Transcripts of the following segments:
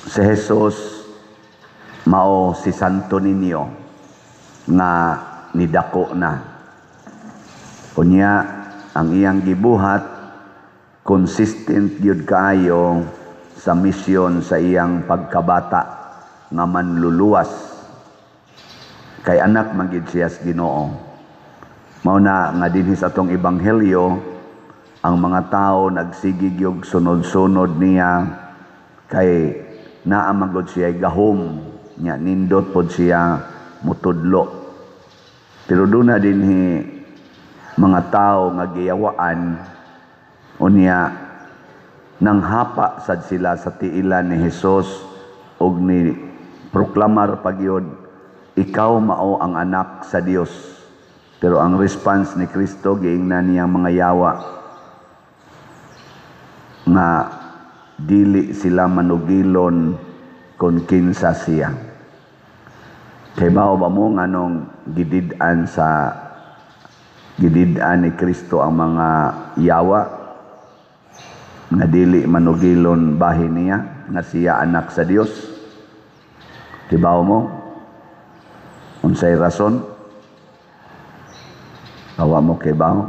Si Jesus mao si Santo Niño nga nidako na. Unya ang iyang gibuhat, consistent gyud kaayo sa misyon sa iyang pagkabata nga manluluwas. Kay anak man gid siya sa Ginoo. Mao na nga dinhi sa atong ebanghelyo, ang mga tao nagsige gyud sunod-sunod niya kay naa man gud siya gahom nya, nindot pod siya mutudlo. Pero duna dinhi mga tao nga giyawaan, unya nanghapa sad sila sa tiilan ni Hesus og ni proklamar pagyud, "Ikaw mao ang anak sa Dios." Pero ang response ni Kristo, giingnan niyang mga yawa nga dili sila manugilon kung kinsa siya. Kay bao ba mo nganong gidid-an ni Kristo ang mga yawa nga dili manugilon bahin niya nga siya anak sa Dios? Kibaw mo? Unsay rason? Awa mo kibaw?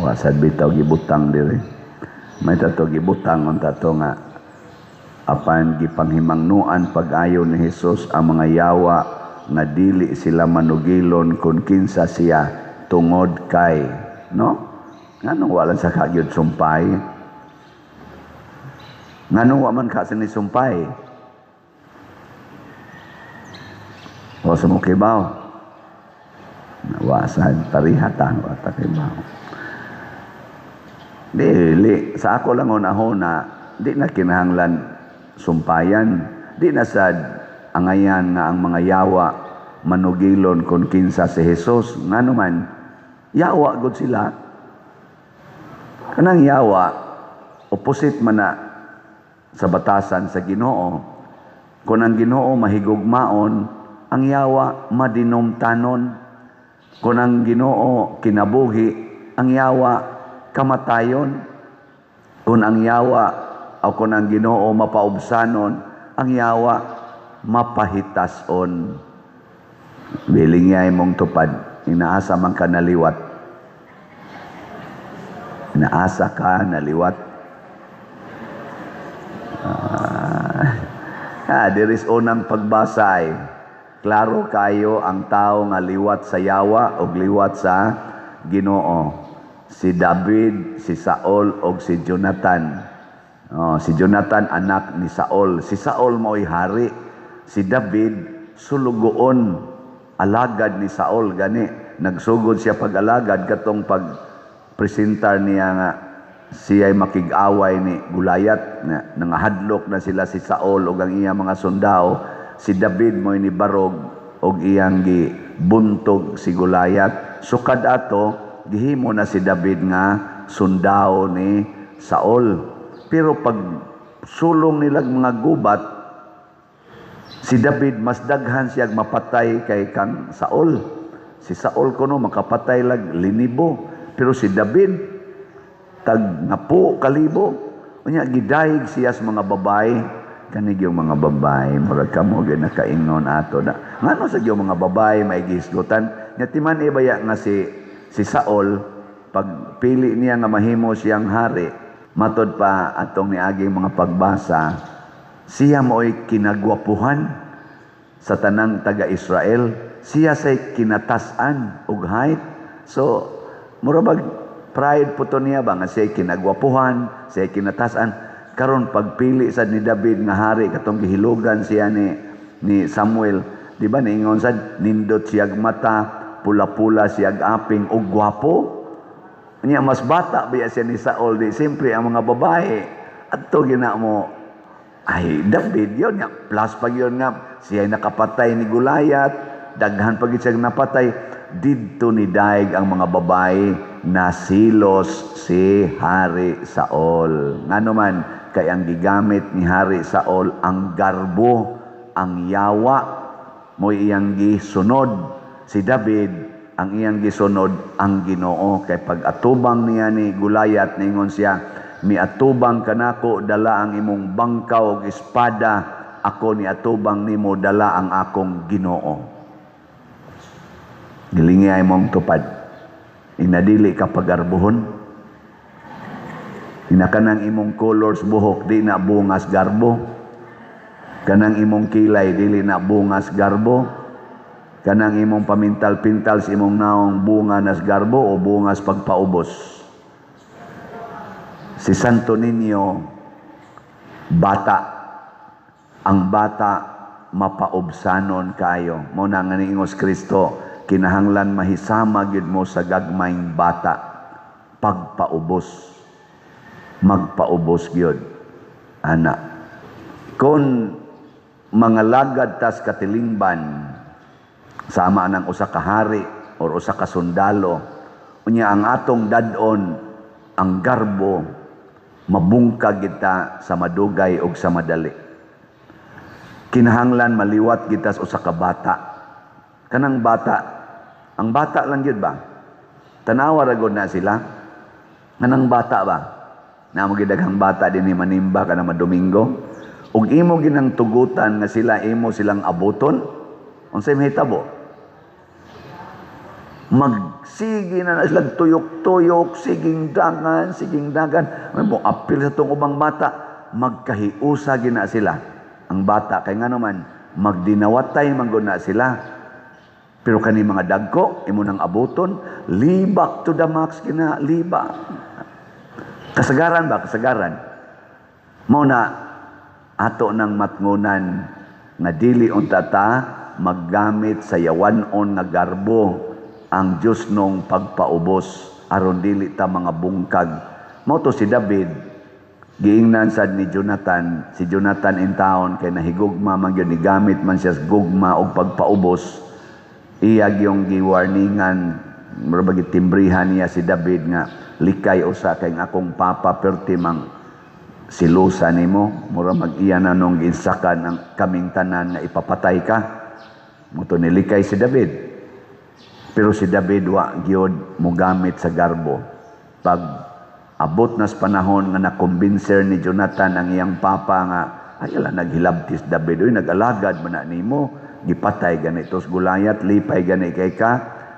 Wa sad bitaw gibutang diri. May tato gibutang unta to nga apan gipanghimangnuan pag-ayo ni Hesus ang mga yawa nga dili sila manugilon kung kinsa siya tungod kay, no, nganong wala sa kagyud sumpay? Nganong wa man ka sini sumpay? Wa sa mo kibaw? Wa sad parihata, wa ta kibaw. Dili sa ako lang hunahuna, di na kinahanglan sumpayan, di na sad angayan nga ang mga yawa manugilon kung kinsa si Jesus. Ngano man, yawa gud sila. Kanang yawa, opposite man na sa batasan sa Ginoo. Kung ang Ginoo mahigugmaon, ang yawa madinumtanon. Kung ang Ginoo kinabuhi, ang yawa kamatayon. Kung ang yawa o kung ang Ginoo mapaubsanon, ang yawa mapahitason. Biling niya imong tupad, inaasa man ka naliwat. Inaasa ka naliwat. There is unang pagbasa ay klaro kayo ang tao nga liwat sa yawa o liwat sa Ginoo. Si David, si Saul og si Jonathan. Oh, si Jonathan anak ni Saul. Si Saul mao'y hari. Si David sulugoon, alagad ni Saul gani. Nagsugod siya pag-alagad katong pag presentar niya nga siya'y makig-away ni Gulayat na nangahadlok na sila si Saul ug ang iyang mga sundao. Si David mo'y nibarog og iyang gibuntog si Gulayat. Sukad ato, gihimo na si David nga sundao ni Saul. Pero pag sulong nilag mga gubat, si David mas daghan siya mapatay kay kang Saul. Si Saul kuno makapatay lag linibo, pero si David tag napo kalibo. Unya gidayeg siya sa mga babae. Kani yung mga babae, murag kamo gyud nakaingon ato na. Ngano sa gyud mga babae may gihisgutan? Nya timan ibaya nga si Saul, pag pili niya nga mahimo siyang hari, matod pa atong niaging mga pagbasa, siya mo'y kinagwapuhan sa tanang taga-Israel. Siya say kinatas-an ug height. So, mura bag pride po to niya ba nga siya kinagwapuhan, siya kinatasan. Karon pagpili sad ni David nga hari katong gihilugan siya ni Samuel, di ba niingon sad nindot siyag mata, pula-pula siyag aping ug gwapo. Nya mas bata biya siya ni Saul, di siyempre ang mga babae adto gina mo ay David yun nga, plus pag yun nga siya nakapatay ni Gulayat, daghan pag siya napatay. Didto ni daig ang mga babae, nasilos si Hari Saul. Ngano man, kay ang gigamit ni Hari Saul ang garbo, ang yawa mo'y iyang gisunod. Si David ang iyang gisunod ang Ginoo, kay pag atubang niya ni Gulayat, ningon siya, Miatubang kanako dala ang imong bangkaw ug espada, ako niatubang nimo dala ang akong Ginoo. Gilingi ay mong tupad. Inadili ka pagarbuhon. Ina kanang imong colors buhok di na bungas garbo. Kanang imong kilay dili na bungas garbo. Kanang imong pamintal-pintal sa imong naong bunga nas garbo o bungas pagpaubos. Si Santo Niño, bata. Ang bata mapaubsanon kayo. Mao na nga niingos Kristo, kinahanglan mahisama gyud mo sa gagmayng bata. Pagpaubos. Magpaubos gyud. Ana. Kung mga lagad tas katilingban, sama ng usa ka hari or usa ka sundalo, unya ang atong dad-on ang garbo, mabungkag kita sa madugay og sa madali. Kinahanglan maliwat kita sa usa ka bata. Kanang bata, ang bata lang gyud ba? Tanawa ra gud na sila. Kanang bata ba? Namo gyud daghang bata dinhi manimba kana Domingo. Ug imo ginang tugutan nga sila imo silang abuton, unsay mahitabo? Magsige na na sila tuyok-tuyok, siging dagan, siging dagan. May mo apil sa tong ubang bata, magkahiusa gina sila. Ang bata, kay nga naman, magdinawatay man gud na sila. Pero kani mga dagko, imo nang abuton, libak to the max kina, libak. Kasagaran ba? Kasagaran. Mao na, ato nang matngunan nga dili unta ta maggamit sa yawan-on nga garbo ang Diyos nung pagpaubos aron dili ta mga bungkag. Mao to si David, giingnan sad ni Jonathan, si Jonathan in town kay nahigugma man gyud, nigamit man siya sa gugma og pagpaubos. Iya gyung giwarningan, mura ba gitimbrihan niya si David nga likay usa kay akong papa perti mang silusa nimo, mura mag-iya na nung ginsakan ang kaming tanan nga ipapatay ka. Mao to nilikay si David. Pero si David wa gyud mogamit sa garbo. Pag abot nas panahon nga nakumbinser ni Jonathan ang iyang papa nga ay ala naghilabtis David, uy nag-alagad man na nimo, gipatay ganito sa Goliath, lipay gani kay ka,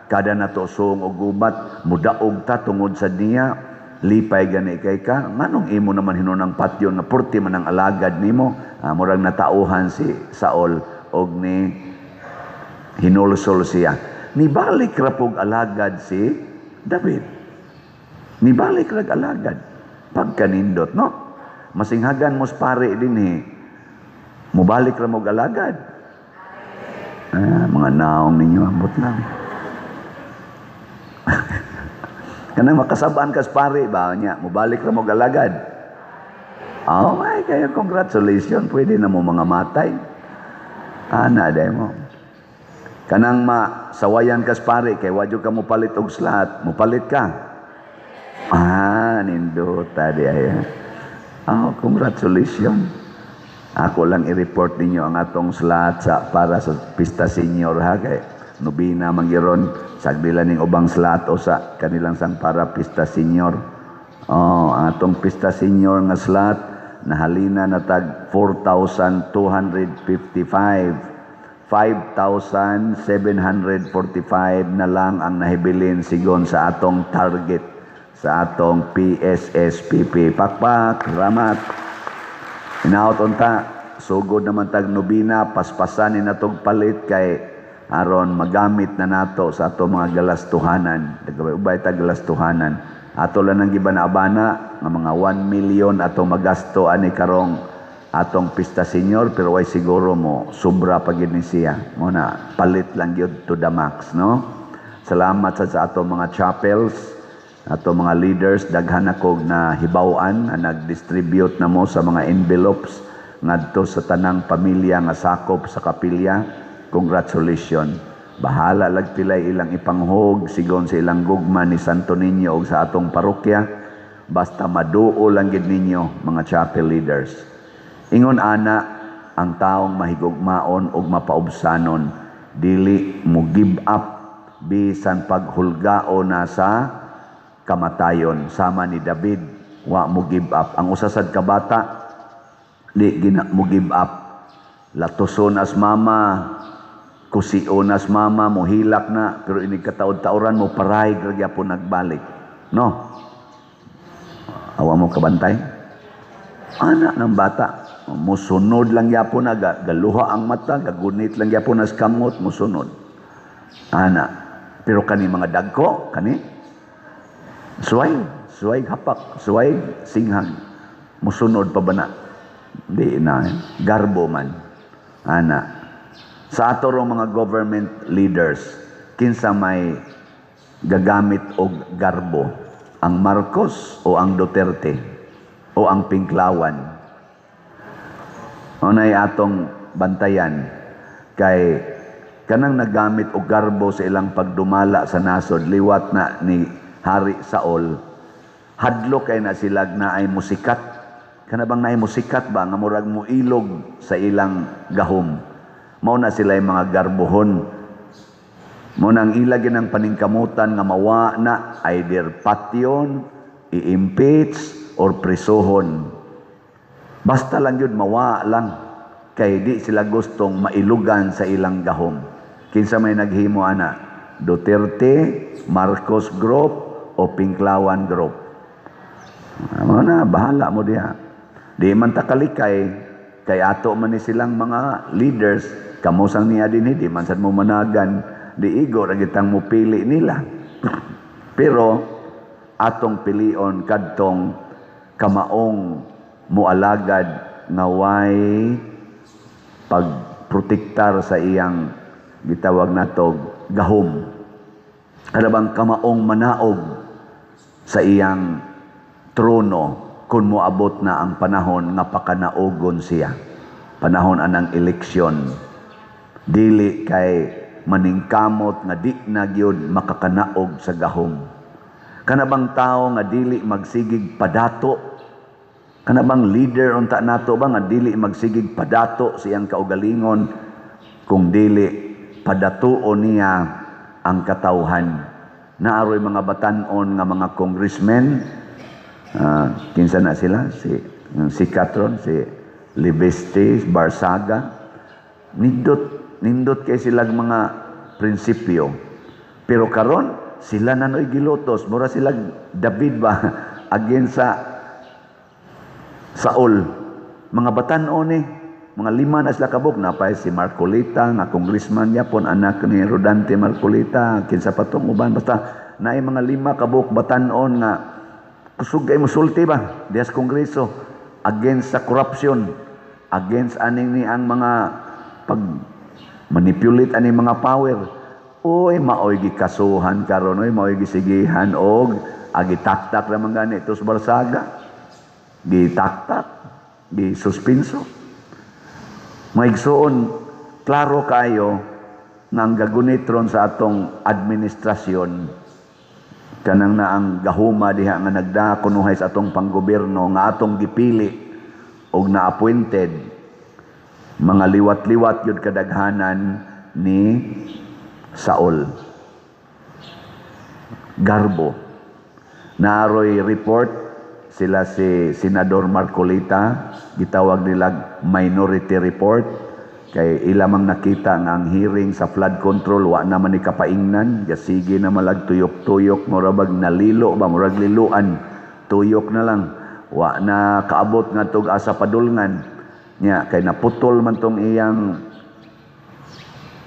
kada nato suong og gubat, mudaog ta tungod sa niya, lipay gani kay ka, nganong imo naman hinunang patyon nga purti man ang alagad nimo? Murag natauhan si Saul og ni hinulsol siya. Nibalik ra pog alagad si David. Nibalik rag alagad. Pagkanindot, no? Masinghagan mo pare dinhi. Mubalik ra mog alagad. Mga naong ninyo, ambot lang. Kanang makasabaan kas pare ba niya, mubalik ra mog alagad. Oh my, kaya congratulations, pwede na mo mga matay. Ana day mo. Kanang masawayan kas pare kay wadyo ka mopalit og slot, mopalit ka. Nindota di ay. Oh, congratulations. Ako lang i-report ninyo ang atong slot sa para sa Pista Senior ha kay nobina man giron sagdila ning ubang slot o sa kanilang sang para Pista Senior. Oh, ang atong Pista Senior nga slot nahalina na tag 4,255. 5,745 na lang ang nahibilin sigon sa atong target sa atong PSSPP. Pakpak, ramat. Inaot unta, sugod naman tag nobina, paspasan ni natog palit kay aron magamit na nato sa ato mga galastuhanan. Ubay tag galastuhanan. Ato lang ang giban-abana nga mga 1 million ato magasto ani karong atong Pista Senior, pero way siguro mo sobra pa gyud ni siya. Mo na palit lang gyud to the max, no? Salamat sa atong mga chapels, ato mga leaders, daghan ako na hibaw-an na nag-distribute na mo sa mga envelopes ngadto sa tanang pamilya nga sakop sa kapilya. Congratulations. Bahala lag pilay ilang ipanghog sigon sa ilang gugma ni Santo Niño og sa atong parokya. Basta maduo lang gid ninyo mga chapel leaders. Ingon ana ang taong mahigugmaon og mapaubsanon, dili mo give up bisan paghulgao na sa kamatayon. Sama ni David, Wa mo give up. Ang usa sad ka bata, di gina mo give up. Latuson as mama, kusion as mama, mohilak na, pero inig kataod-taoran mo paray ra gyapon nagbalik. No? Awa mo kabantay? Ana ng bata, musunod lang gyapon na, galuha ang mata, gagunit lang gyapon as kamot, musunod. Ana. Pero kani mga dagko, kani, suway, suway hapak, suway singhag, musunod pa ba na? Di na, eh. Garbo man. Ana. Sa ato rong mga government leaders, kinsa may gagamit og garbo? Ang Marcos o ang Duterte o ang Pinklawan? Unay atong bantayan kay kanang nagamit og garbo sa ilang pagdumala sa nasod, liwat na ni Hari Saul, hadlo kay na sila na ay musikat. Kana bang naay musikat ba nga murag muilog sa ilang gahom? Mao na sila yung mga garbohon. Mao na ang ila ginang paningkamutan nga mawa na, either patyon, i-impeach or presohon. Basta lang yun, mawa lang. Kay di sila gustong mailugan sa ilang gahom. Kinsa may naghimo ana? Duterte, Marcos Group o Pinklawan Group? Mao na, bahala mo diha. Di man ta kalikay, kay ato man ni silang mga leaders, kamo sang niya din, di man sad mo managan, di igo ra gitang mo pili nila. Pero atong pilion kadtong kamaong mualagad nga way pagprotektar sa iyang gitawag natog gahom. Kada bang kamaong manaog sa iyang trono kung moabot na ang panahon nga pakanaogon siya. Panahon anang eleksyon. Dili kay maningkamot nga di na gyud makakanaog sa gahom. Kana bang tao nga dili magsigig padato? Kana bang leader unta nato ba nga dili magsigig padato sa iyang kaugalingon kung dili padatuon niya ang katawhan? Naaroy mga batan-on nga mga congressmen, kinsa na sila? Si Catron, si Leviste, Barsaga. Nindot, nindot kay silang mga prinsipyo. Pero karon sila na no'y gilutos. Mura sila David ba against sa Saul. Mga batan-on eh. Mga lima na sila kabuk. Napay si Marcoleta, nga congressman yapon, anak ni Rodante Marcoleta, kinsa pa tong uban. Basta naay mga lima kabuk batan-on nga kusog kay musulti ba dias kongreso against sa corruption, against aning ni ang mga pag manipulate ani mga power. Oy, maoy gikasuhan karon, oy, maoy gisigihan og agitaktak raman gani tos Barsaga, gitaktak, gisuspinso. Maigsuon, klaro kayo nga ang gagunit ron sa atong administrasyon, kanang na ang gahuma diha nga nagda kunuhay sa atong panggobyerno nga atong gipili og na-appointed, mga liwat-liwat yun kadaghanan ni Saul. Garbo. Naaroy report sila si Senador Marcoleta, gitawag nila minority report, kay ila mang nakita nga ang hearing sa flood control wa naman ni kapaingnan, gasige na malag tuyok-tuyok, murabag nalilo ba, murag liluan, tuyok na lang, wa na kaabot nga tug asa padulngan nya, kay naputol man tong iyang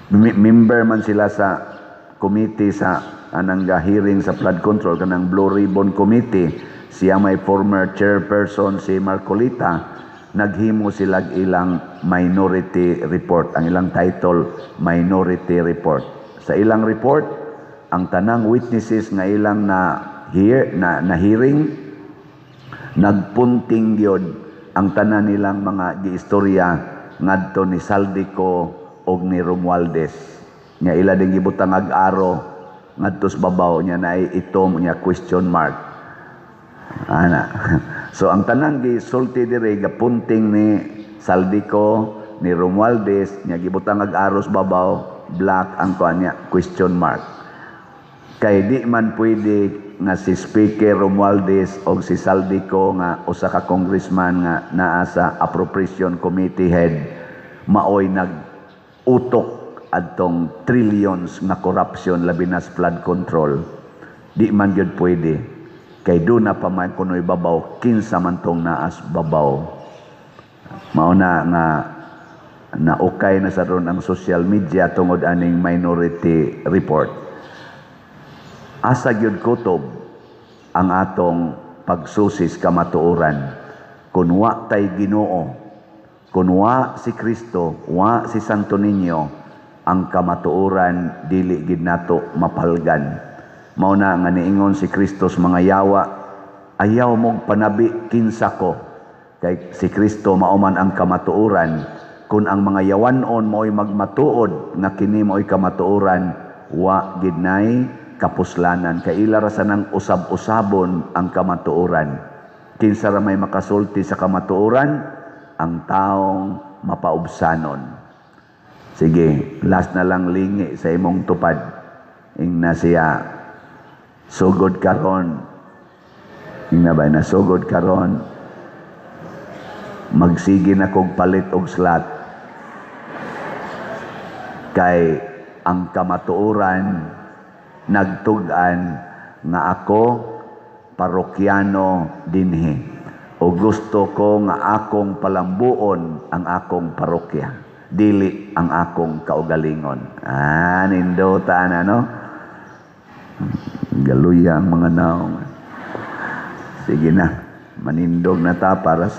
member man sila sa committee sa anang hearing sa flood control, kanang Blue Ribbon Committee. Siya may former chairperson si Marcoleta. Naghimo sila ilang minority report. Ang ilang title, minority report. Sa ilang report, ang tanang witnesses nga ilang na hear na, na hearing, nagpunting gyud ang tanan nilang mga giistorya ngadto ni Zaldy Co og ni Romualdez. Nya ila din gibutang ag arrow ngadto sa babaw nya naay itom nya question mark. Ana. So ang tanang gisulti diri gapunting ni Zaldy Co, ni Romualdez, nya gibutang ag arrow sa babaw, black ang kuan niya, question mark. Kay di man pwede nga si Speaker Romualdez og si Zaldy Co nga usa ka congressman nga naa sa Appropriation Committee head maoy nag-utok adtong trillions nga corruption, labi na sa flood control? Di man gyud pwede kay duna pa man kunoy babaw. Kinsa man tong naas babaw? Mao na nga naukay na sa ron ang social media tungod aning Minority Report. Asa gyud kutob ang atong pagsusis kamatuoran kun wa tay Ginoo, kun wa si Kristo, wa si Santo Niño? Ang kamatuoran dili gid nato mapalgan. Mao na nga niingon si Kristo sa mga yawa, "Ayaw mong panabi kinsa ko," kay si Kristo mao man ang kamatuoran. Kung ang mga yawanon mo'y magmatuod nga kini mo'y kamatuoran, wa gid nay kapuslanan kay ila ra sanang usab-usabon ang kamatuoran. Kinsa ra may makasulti sa kamatuoran? Ang taong mapaubsanon. Sige, last na lang, lingi sa imong tupad. Ingna siya, "Sugod karon." Ingna ba na, "Sugod karon, magsige na kog palit og slot." Kay ang kamatuoran nagtug-an nga ako parokyano dinhi. O gusto ko nga akong palambuon ang akong parokya, dili ang akong kaugalingon. Ah, nindota na, no? Galuya ang mga naong. Sige na, manindog na ta para sa